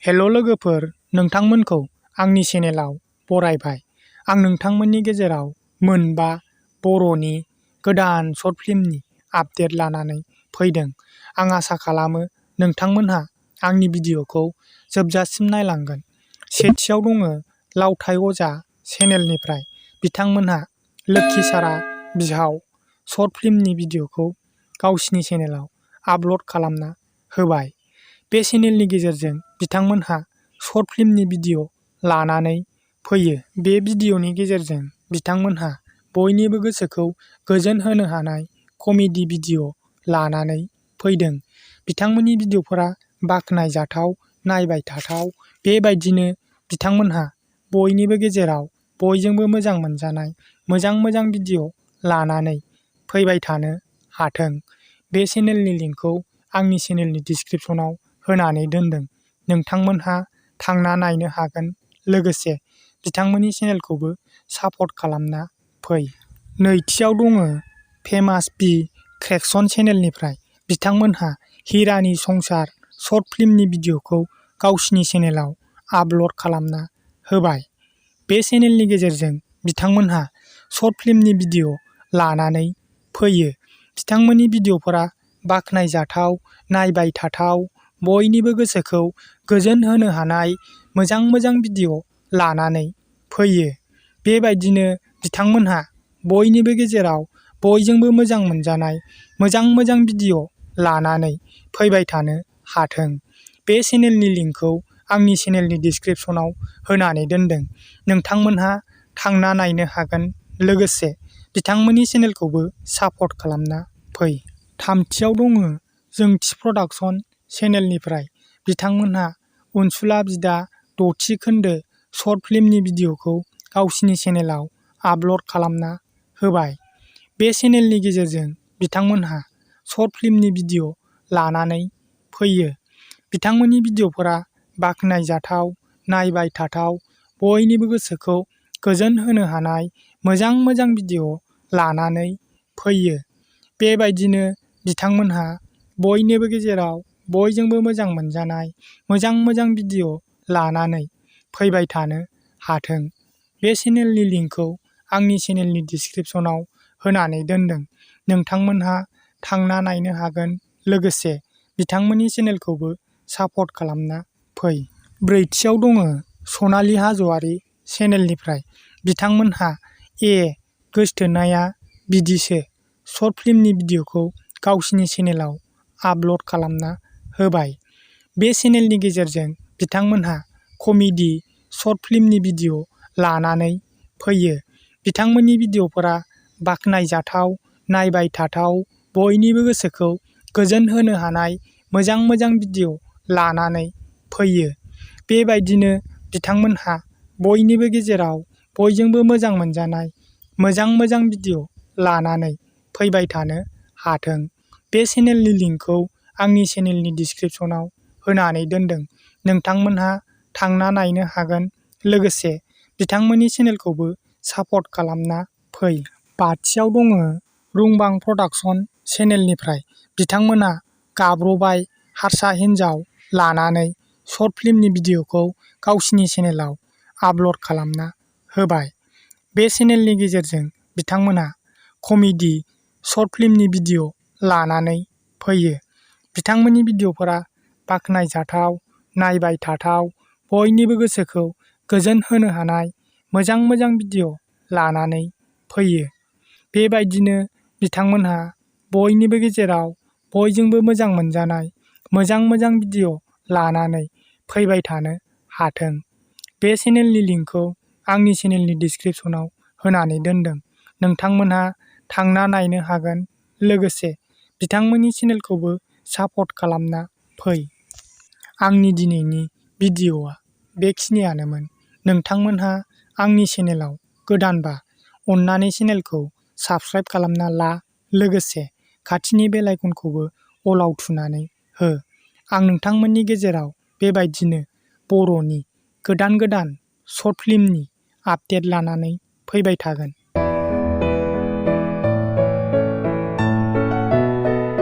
हेल' लोगोफोर, नोंथांमोनखौ आंनि चेनेलाव बरायबाय। आं नोंथांमोननि गेजेराव मोनबा बर'नि गोदान शर्ट फिल्मनि आपडेट लानानै फैदों। आं आसा खालामो नोंथांमोनहा आंनि भिडिअ'खौ जोबजासिम नायलांगोन। सेथियाव दङ लावथाइ अजा चेनेलनिफ्राय बिथांमोनहा लwkhisara Bihao शर्ट फिल्मनि भिडिअ'खौ गावसिनि चेनेलाव आपल'ड खालामना होबाय। बे चेनेलनि गेजेरजों बिथांमोनहा शर्ट फिल्मनि भिडिअ' लानानै फैयो। बे भिडिअ'नि गेजेरजों बिथांमोनहा बयनिबो गोसोखौ गोजोन होनो हानाय कमेडि भिडिअ' लानानै फैदों। बिथांमोननि भिडिअ'फोरा बाख्नायजाथाव, नायबाय थाथाव। बेबायदिनो बिथांमोनहा बयनिबो गेजेराव बयजोंबो मोजां मोनजानाय मोजां भिडिअ' लानानै फैबाय थानो हाथों। बे चेनेलनि लिंकखौ आंनि चेनेलनि डिसक्रिपसनाव होनानै दोनदों। नोंथांमोनहा थांना नायनो हागोन। लोगोसे बिथांमोननि चेनेलखौबो सापर्ट खालामना फै। नैथियाव दङ फेमास बी क्रेक्सन चेनेलनिफ्राय बिथांमोनहा हिरानि संसार शर्ट फिल्मनि भिडिअ'खौ गावसिनि चेनेलाव आपल'ड खालामना होबाय। बे चेनेलनि गेजेरजों बिथांमोनहा शर्ट फिल्मनि भिडिअ' लानानै फैयो। बिथांमोननि भिडिअ'फोरा बाख्नायजाथाव, नायबाय थाथाव, बयनिबो गोसोखौ गोजोन होनो हानाय मोजां भिडिअ' लानानै फैयो। बेबायदिनो बिथांमोनहा बयनिबो गेजेराव बयजोंबो मोजां मोनजानाय मोजां भिडिअ' लानानै फैबाय थानो हाथों। बे चेनेलनि लिंकखौ आंनि चेनेलनि डिसक्रिपसनाव होनानै दोनदों। नोंथांमोनहा थांना नायनो हागोन। लोगोसे बिथांमोननि चेनेलखौबो सापर्ट खालामना फै। थामथियाव दङ जोंथि प्रडाक्सन चेनेलनिफ्राय बिथांमोनहा अनसुला बिदा 6थि खोन्दो शर्ट फिल्मनि भिडिअ'खौ गावसिनि चेनेलाव आपल'ड खालामना होबाय। बे चेनेलनि गेजेरजों बिथांमोनहा शर्ट फिल्मनि भिडिअ' लानानै फैयो। बिथांमोननि भिडिअ'फोरा बाख्नायजाथाव, नायबाय थाथाव, बयनिबो गोसोखौ गोजोन होनो हानाय मोजां भिडिअ' लानानै फैयो। बेबायदिनो बिथांमोनहा बयनिबो गेजेराव बयजोंबो मोजां मोनजानाय मोजां भिडिअ' लानानै फैबाय थानो हाथों। बे चेनेलनि लिंकखौ आंनि चेनेलनि डिसक्रिपसनाव होनानै दोनदों। नोंथांमोनहा थांना नायनो हागोन। लोगोसे बिथांमोननि चेनेलखौबो सापर्ट खालामना फै। ब्रैथियाव दङ सनालि हाज'वारि चेनेलनिफ्राय बिथांमोनहा गोसथोनाया बिदिसो शर्ट फिल्मनि भिडिअ'खौ गावसिनि चेनेलाव आपल'ड खालामना होबाय। बे चेनेलनि गेजेरजों बिथांमोनहा कमेडि शर्ट फिल्मनि भिडिअ' लानानै फैयो। बिथांमोननि भिडिअ'फोरा बाख्नायजाथाव, नायबाय थाथाव, बयनिबो गोसोखौ गोजोन होनो हानाय मोजां भिडिअ' लानानै फैयो। बेबायदिनो बिथांमोनहा बयनिबो गेजेराव बयजोंबो मोजां मोनजानाय मोजां भिडिअ' लानानै फैबाय थानो हाथों। बे चेनेलनि लिंकखौ आंनि चेनेलनि डिसक्रिपसनाव होनानै दोनदों। नोंथांमोनहा थांना नायनो हागोन। लोगोसे बिथांमोननि चेनेलखौबो सापर्ट खालामना फै। बाथियाव दङ रुंबां प्रडाक्सन चेनेलनिफ्राय बिथांमोनहा गाब्र'बाय हारसा हिन्जाव लानानै शर्ट फिल्मनि भिडिअ'खौ गावसिनि चेनेलाव आपल'ड खालामना होबाय। बे चेनेलनि गेजेरजों बिथांमोनहा कमेडि शर्ट फिल्मनि भिडिअ' लानानै फैयो। बिथांमोननि भिडिअ'फोरा बाख्नायजाथाव, नायबाय थाथाव, बयनिबो गोसोखौ गोजोन होनो हानाय मोजां भिडिअ' लानानै फैयो। बेबायदिनो बिथांमोनहा बयनिबो गेजेराव बयजोंबो मोजां मोनजानाय मोजां भिडिअ' लानानै फैबाय थानो हाथों। बे चेनेलनि लिंकखौ आंनि चेनेलनि डिसक्रिपसनाव होनानै दोनदों। नोंथांमोनहा थांना नायनो हागोन। लोगोसे बिथांमोननि चेनेलखौबो सापर्ट खालामना फै। आंनि दिनैनि भिडिअ'आ बेखिनियानोमोन। नोंथांमोनहा आंनि चेनेलाव गोदानबा अन्नानै चेनेलखौ साबस्क्राइब खालामना ला। लोगोसे खाथिनि बेल आइकनखौबो अलाव थुनानै हो। आं नोंथांमोननि गेजेराव बेबायदिनो बर'नि गोदान शर्ट फिल्मनि आपडेट लानानै फैबाय थागोन।